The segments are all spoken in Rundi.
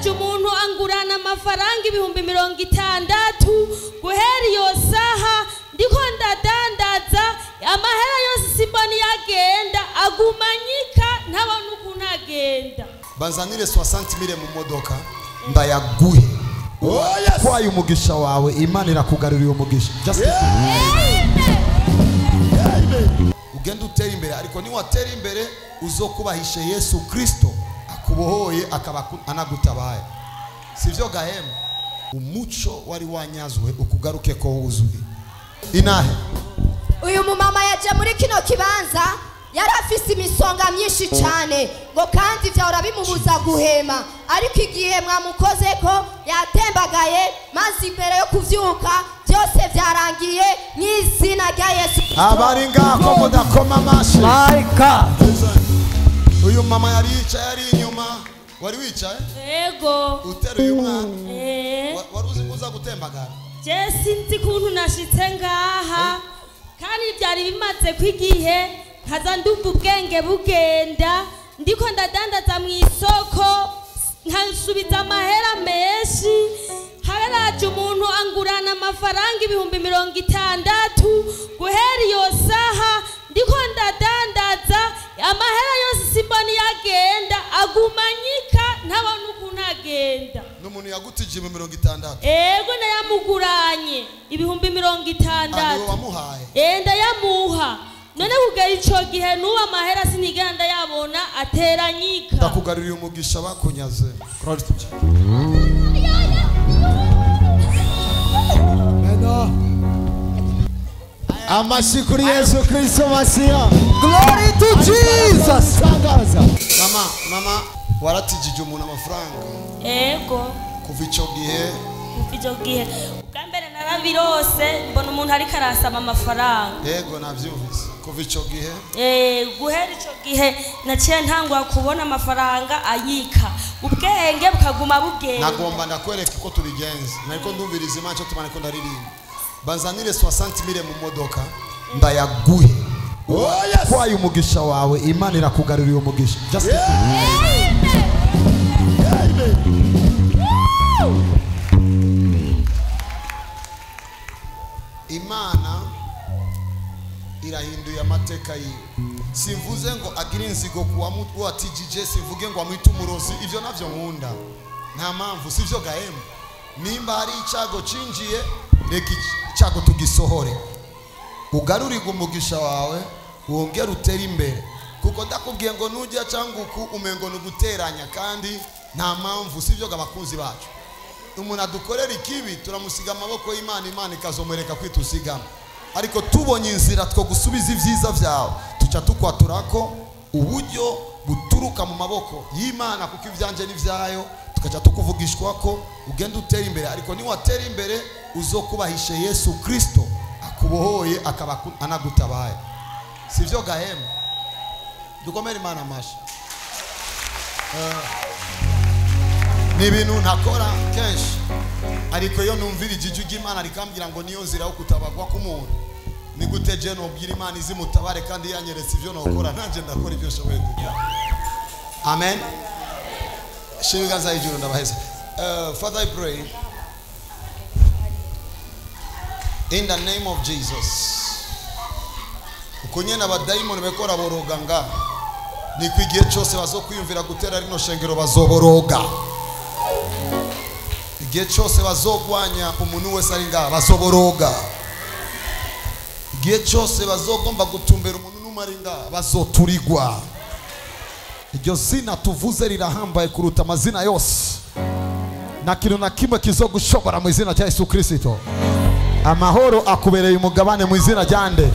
Haraje umuntu angurana amafaranga 60,000 guhera iyo saha ndiko ndadandaza amahera yose simbona yagenda agumanyika ntabona ukuntu agenda. Banzanire 60,000 mu modoka ndayaguhe. Oh yes. Kwaye umugisha wawe Imana irakugarurira umugisha. Just ugenda utera imbere, ariko ni watera imbere uzokubahishe Yesu Kristo akubohoye akaba anagutabaye. Sivyo gahema? Umuco wari wanyazwe ukugaruke ko wuzuye. Inahe uyu mumama yaje muri kino kibanza yari afise imisonga myinshi cyane ngo kandi vyahora bimubuza guhema, ariko igihe mwamukoze ko yatembagaye maze imbere yo kuvyuka byose byarangiye mw'izina rya Yesu. Abari ngaho mudakoma amashi. My God. Uyu mama yari yicaye ari inyuma. Wari wicaye? Yego. Uteruye umwana. Wari uzi kuza gutembagara? Je sinzi kuntu nashitse ngaha kandi byari bimaze kwigihe nkaza ndumva ubwenge bugenda ndiko ndadandaza mu isoko nkansubiza amahera menshi. Haraje umuntu angurana amafaranga 60,000 guhera iyo saha ndiko ndadandaza amahera yose simbona yagenda agumanyika ntabona ukuntu agenda. N'umuntu yagutije 60. Ego nayamuguranye 60,000. Niwe wamuhaye? Ndayamuha. None kugera ico gihe nuba amahera sinigera ndayabona ateranyika. Ndakugaruriye umugisha bakunyaze. Amashi kuri Yesu Kristo Masiya. Glory to Jesus. Mama, mama waratijije umuntu amafaranga. Ego. Kuva ico gihe? Kuva ico gihe ubwa mbere narabirose mbona umuntu ariko arasaba amafaranga. Yego navyumvise. Kuva ico gihe? Guhera ico gihe naciye ntangwa kubona amafaranga ayika. Ubwenge bukaguma bugenda. Nagomba ndakwereka uko tubigenza. Nariko ndumviriza Imana cyo tumane ko ndaririmba. Banzanire 60,000 mu modoka ndayaguhe. Oh yes. Kwaye umugisha wawe Imana irakugarurira umugisha. Just Imana irahinduye amateka yiwe. Simvuze ngo agire inzigo kuwa mutwe atijije, simvuge ngo amwite umurozi, ivyo navyo nkunda. Nta mpamvu, sivyo gahema. Nimba hari icago cinjiye reka icago tugisohore. Ugarurirwe umugisha wawe wongere utere imbere. Kuko ndakubwiye ngo nujya cyangwa uku umengo nuguteranya kandi nta mpamvu, sivyo abakunzi bacu. Umuntu adukorera ikibi turamusiga amaboko y'Imana, Imana ikazomwereka kwitusigama. Ariko tubonye inzira two gusubiza ivyiza vyawe tuca tukwaturako uburyo buturuka mu maboko y'Imana, kuko ivyanje n'ivyayo, tukaca tukuvugishwa ko ugenda utera imbere, ariko ni watera imbere uzokubahishe Yesu Kristo akubohoye akaba anagutabaye. Sivyo gahema? Dukomere Imana amashi. Ni ibintu ntakora kenshi, ariko iyo numvira ijwi ry'Imana rikambwira ngo niyo nzira yo kutabagwa k'umuntu, ni gute je nobwira Imana izimutabare kandi yanyeretse ivyo nokora, nanje ndakora ivyo nshoboye gukora. Amen. Shimigaza ijuru ndabaheza. Father, I pray in the name of Jesus. Uko nyene abadayimoni bekora boroga nga niko igihe cyose bazokwiyumvira gutera rino shengero bazoboroga. Igihe cyose bazogwanya umuntu wese ari ngaha bazoboroga. Igihe cyose bazogomba gutumbera umuntu n'umwe ari ngaha bazoturigwa. Iryo zina tuvuze rirahambaye kuruta amazina yose. Na kintu na kimwe kizogushobora mu izina rya Yesu Kristo. Amahoro akubereye umugabane mu izina ryande.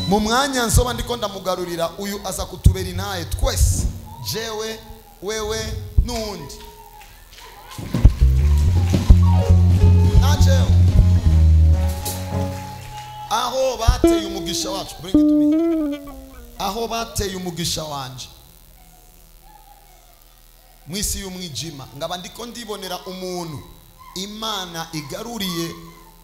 Mu mwanya nsoba ndiko ndamugarurira uyu aza kutubera intaye twese, jewe, wewe n'undi. Najewe aho bateye umugisha wacu, bring it to me. Aho bateye umugisha wanje mwisi y'umwijima, ngaba ndiko ndibonera umuntu Imana igaruriye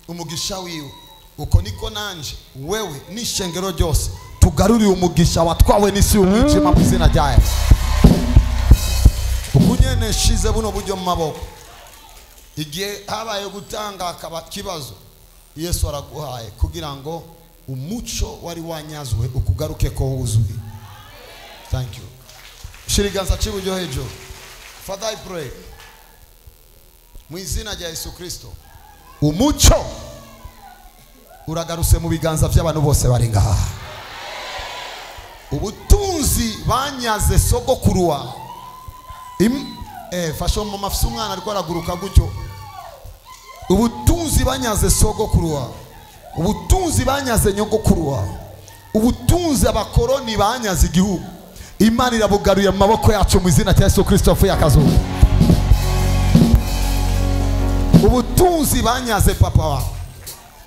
umugisha wiwe, uko niko nanje wewe n'ishengero ryose tugaruriye umugisha watwawe n'isi y'umwijima mu izina rya Yesu. Uko nyene Ubunyene shize buno buryo mu maboko. Igihe habaye gutanga akaba kibazo, Yesu araguhaye kugira ngo umuco wari wanyazwe ukugaruke ko wuzuye. Thank you. Shiriganza cy'iburyo hejuru. Father, I pray mu izina rya Yesu Kristo, umuco uragarutse mu biganza by'abantu bose bari ngaha. Ubutunzi banyaze sogokuru wawe. Fasha mama afise umwana ariko araguruka gutyo. Ubutunzi banyaze sogokuru wawe, ubutunzi banyaze nyogokuru wawe, ubutunzi abakoroni banyaze igihugu, Imana irabugaruye mu maboko yacu mu izina rya Yesu Kristo apfuye akazuka. Ubutunzi banyaze papa wawe,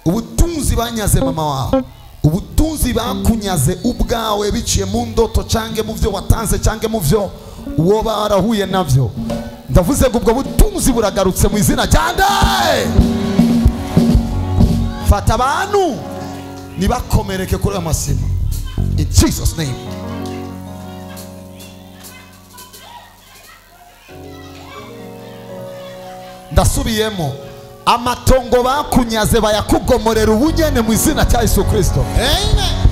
ubutunzi banyaze mama wawe, ubutunzi bakunyaze ubwawe biciye mu ndoto cange mu byo watanze cange mu byo uwo barahuye navyo, ndavuze ngo ubwo butunzi buragarutse mu izina rya nde. Fata abantu nibakomereke kuri ayo masima in Jesus name. Ndasubiyemo, amatongo bakunyaze bayakugomorera ubunyene mu izina rya Yesu Kristo. Amen.